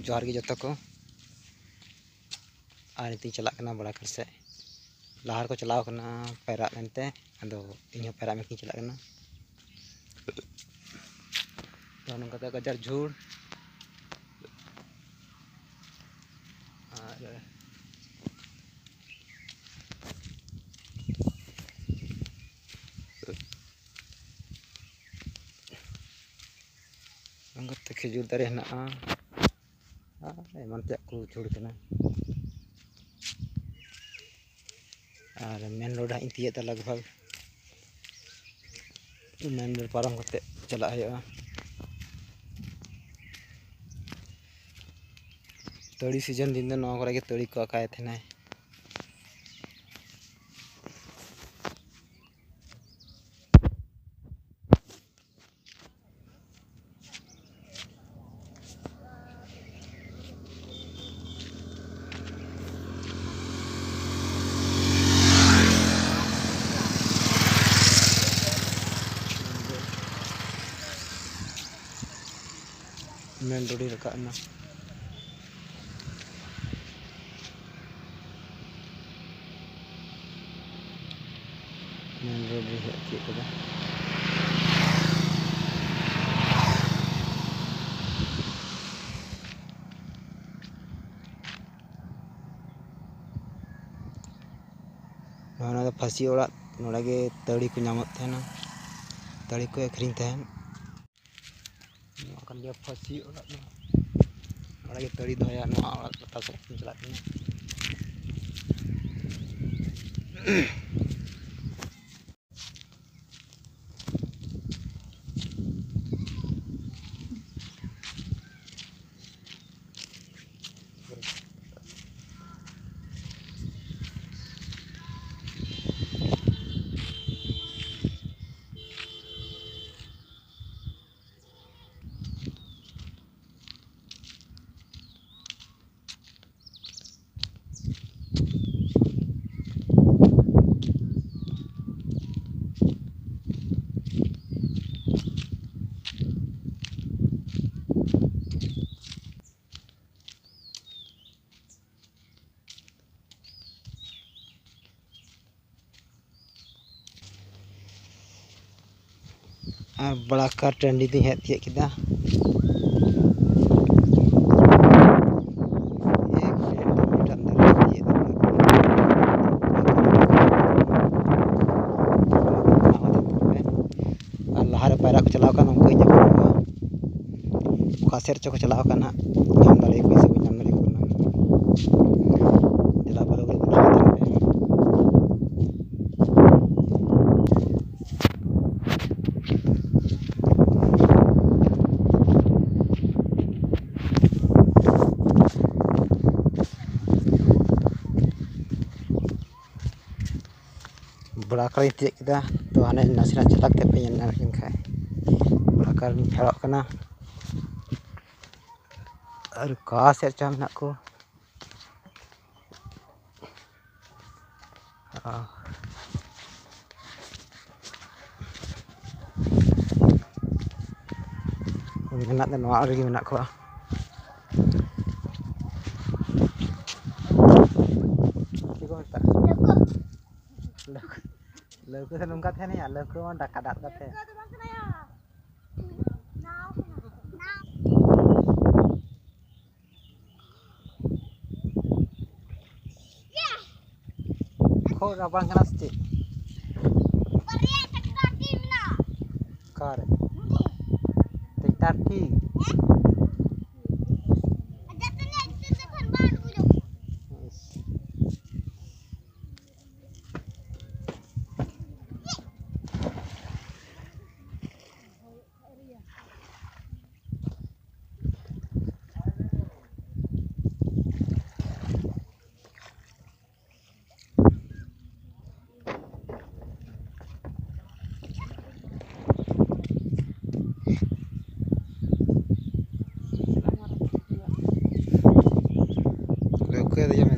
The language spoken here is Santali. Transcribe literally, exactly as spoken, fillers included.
ᱡᱚᱦᱟᱨ ᱜᱮ ᱡᱚᱛᱚ ᱠᱚ᱾ ᱟᱨ ᱱᱤᱛᱚᱜ ᱤᱧ ᱪᱟᱞᱟᱜ ᱠᱟᱱᱟ ᱵᱟᱲᱟ ᱜᱷᱟᱴ ᱥᱮᱫ᱾ ᱞᱟᱦᱟ ᱨᱮᱠᱚ ᱪᱟᱞᱟᱣ ᱠᱟᱱᱟ ᱯᱟᱭᱨᱟᱜ ᱢᱮᱱᱛᱮ, ᱟᱫᱚ ᱤᱧ ᱦᱚᱸ ᱯᱟᱭᱨᱟᱜ ᱢᱮᱱᱛᱮᱧ ᱪᱟᱞᱟᱜ ᱠᱟᱱᱟ᱾ ᱛᱚ, ᱱᱚᱝᱠᱟᱛᱮ ᱜᱟᱡᱟᱲ ᱡᱷᱩᱲ᱾ ᱟᱨ ᱱᱚᱝᱠᱟᱛᱮ ᱠᱷᱮᱡᱩᱨ ᱫᱟᱨᱮ ᱦᱮᱱᱟᱜᱼᱟ᱾ ᱟᱨ ᱮᱢᱟᱱ ᱛᱮᱭᱟᱜ ᱠᱚ ᱡᱷᱩᱲ ᱠᱟᱱᱟ᱾ ᱟᱨ ᱢᱮᱱ ᱨᱳᱰ ᱦᱟᱸᱜ ᱤᱧ ᱛᱤᱭᱳᱜ ᱫᱟ ᱞᱟᱜᱽ ᱵᱷᱟᱜᱽ᱾ ᱢᱮᱱ ᱨᱳᱰ ᱯᱟᱨᱚᱢ ᱠᱟᱛᱮ ᱪᱟᱞᱟᱜ ᱦᱩᱭᱩᱜᱼᱟ᱾ ᱛᱟᱹᱲᱤ ᱥᱤᱡᱮᱱ ᱫᱤᱱ ᱫᱚ ᱱᱚᱣᱟ ᱠᱚᱨᱮ ᱜᱮ ᱛᱟᱹᱲᱤ ᱠᱚ ᱟᱠᱟᱭ ᱛᱟᱦᱮᱱᱟᱭ᱾ ᱢᱮᱱ ᱨᱳᱰ ᱤᱧ ᱨᱟᱠᱟᱵ ᱮᱱᱟ᱾ ᱢᱮᱱ ᱨᱳᱰ ᱨᱮ ᱦᱮᱡ ᱛᱤᱭᱳᱜ ᱠᱮᱫᱟ᱾ ᱱᱚᱣᱟ ᱫᱚ ᱯᱷᱟᱹᱥᱤ ᱚᱲᱟᱜ, ᱱᱚᱰᱮ ᱜᱮ ᱛᱟᱹᱲᱤ ᱠᱚ ᱧᱟᱢᱚᱜ ᱛᱟᱦᱮᱱᱟ, ᱛᱟᱹᱲᱤ ᱠᱚ ᱟᱹᱠᱷᱨᱤᱧ ᱛᱟᱦᱮᱱ᱾ ᱱᱚᱣᱟ ᱠᱟᱱ ᱜᱮᱭᱟ ᱯᱷᱟᱹᱥᱤ ᱚᱲᱟᱜ ᱫᱚ᱾ ᱱᱚᱰᱮ ᱜᱮ ᱛᱟᱹᱲᱤ ᱫᱚᱦᱚᱭᱟ, ᱱᱚᱣᱟ ᱚᱲᱟᱜ ᱞᱟᱛᱟᱨ ᱥᱮᱫ ᱠᱷᱚᱱ ᱪᱟᱞᱟᱜ ᱠᱟᱱᱟ᱾ ᱟᱨ ᱵᱟᱲᱟᱠᱟᱨ ᱴᱟᱺᱰᱤ ᱫᱚᱧ ᱦᱮᱡ ᱛᱤᱭᱳᱜ ᱠᱮᱫᱟ᱾ ᱮᱠ ᱰᱮᱲ ᱫᱩ ᱢᱤᱱᱤᱴ ᱟᱱᱫᱟᱨ ᱨᱮ ᱛᱤᱭᱳᱜ ᱫᱟᱲᱮᱭᱟᱜᱼᱟ᱾ ᱟᱨ ᱞᱟᱦᱟᱨᱮ ᱯᱟᱭᱨᱟ ᱠᱚ ᱪᱟᱞᱟᱣ ᱠᱟᱱ ᱩᱱᱠᱩ ᱤᱧ ᱧᱟᱯᱟᱢ ᱠᱚᱣᱟ᱾ ᱚᱠᱟ ᱥᱮᱫ ᱨᱮᱪᱚ ᱠᱚ ᱪᱟᱞᱟᱣ ᱠᱟᱱ ᱦᱟᱸᱜ, ᱧᱟᱢ ᱫᱟᱲᱮᱭᱟᱠᱚᱣᱟ ᱥᱮ ᱵᱟᱹᱧ ᱧᱟᱢ ᱫᱟᱲᱮᱭᱟᱠᱚ ᱠᱟᱱᱟ᱾ ᱫᱮᱞᱟ ᱵᱚᱞᱚ ᱠᱟᱛᱮ ᱵᱚᱱ ᱪᱟᱞᱟᱣ ᱫᱟᱲᱮᱭᱟᱜᱼᱟ᱾ ᱵᱚᱲᱟᱠᱟᱨᱤᱧ ᱛᱤᱭᱳᱜ ᱠᱮᱫᱟ᱾ ᱛᱚ, ᱦᱟᱱᱮ ᱱᱟᱥᱮᱱᱟᱜ ᱪᱟᱞᱟᱜ ᱛᱮ ᱯᱮ ᱧᱮᱞ ᱧᱟᱢᱮᱫ ᱠᱤᱱ ᱠᱷᱟᱡ, ᱵᱚᱲᱟᱠᱟᱨᱤᱧ ᱯᱷᱮᱰᱚᱜ ᱠᱟᱱᱟ᱾ ᱟᱨ ᱚᱠᱟ ᱥᱮᱫ ᱪᱚ ᱢᱮᱱᱟᱜ ᱠᱚ᱾ ᱚ᱾ ᱢᱮᱱᱟᱜ ᱫᱚ ᱱᱚᱣᱟ ᱨᱮᱜᱮ ᱢᱮᱱᱟᱜ ᱠᱚᱣᱟ᱾ ᱪᱮᱫ ᱠᱚ ᱢᱮᱛᱟᱜᱼᱟ? ᱞᱟᱹᱣᱠᱟᱹ᱾ ᱞᱟᱹᱣᱠᱟᱹ ᱫᱚ ᱱᱚᱝᱠᱟ ᱛᱟᱦᱮᱱᱟ, ᱞᱟᱹᱣᱠᱟᱹ ᱢᱟ ᱰᱟᱠᱟ ᱫᱟᱜ ᱠᱟᱛᱮ᱾ ᱠᱷᱩᱵ ᱨᱟᱵᱟᱝ ᱠᱟᱱᱟ ᱥᱮ ᱪᱮᱫ? ᱵᱟᱨᱭᱟ ᱴᱨᱟᱠᱴᱟᱨ ᱴᱤ ᱢᱮᱱᱟᱜᱼᱟ᱾ ᱚᱠᱟᱨᱮ? ᱱᱚᱰᱮ᱾ Tractor T? ᱦᱮᱸ? ᱟᱨ ᱡᱟᱹᱥᱛᱤ ᱧᱚᱜ ᱡᱩᱛ ᱞᱮᱠᱷᱟᱱ ᱵᱟᱝ ᱵᱩᱡᱩᱜ ᱠᱟᱱᱟ᱾ ᱤᱥ᱾ ᱞᱟᱹᱣᱠᱟᱹ ᱫᱮᱡᱚᱜ ᱢᱮ᱾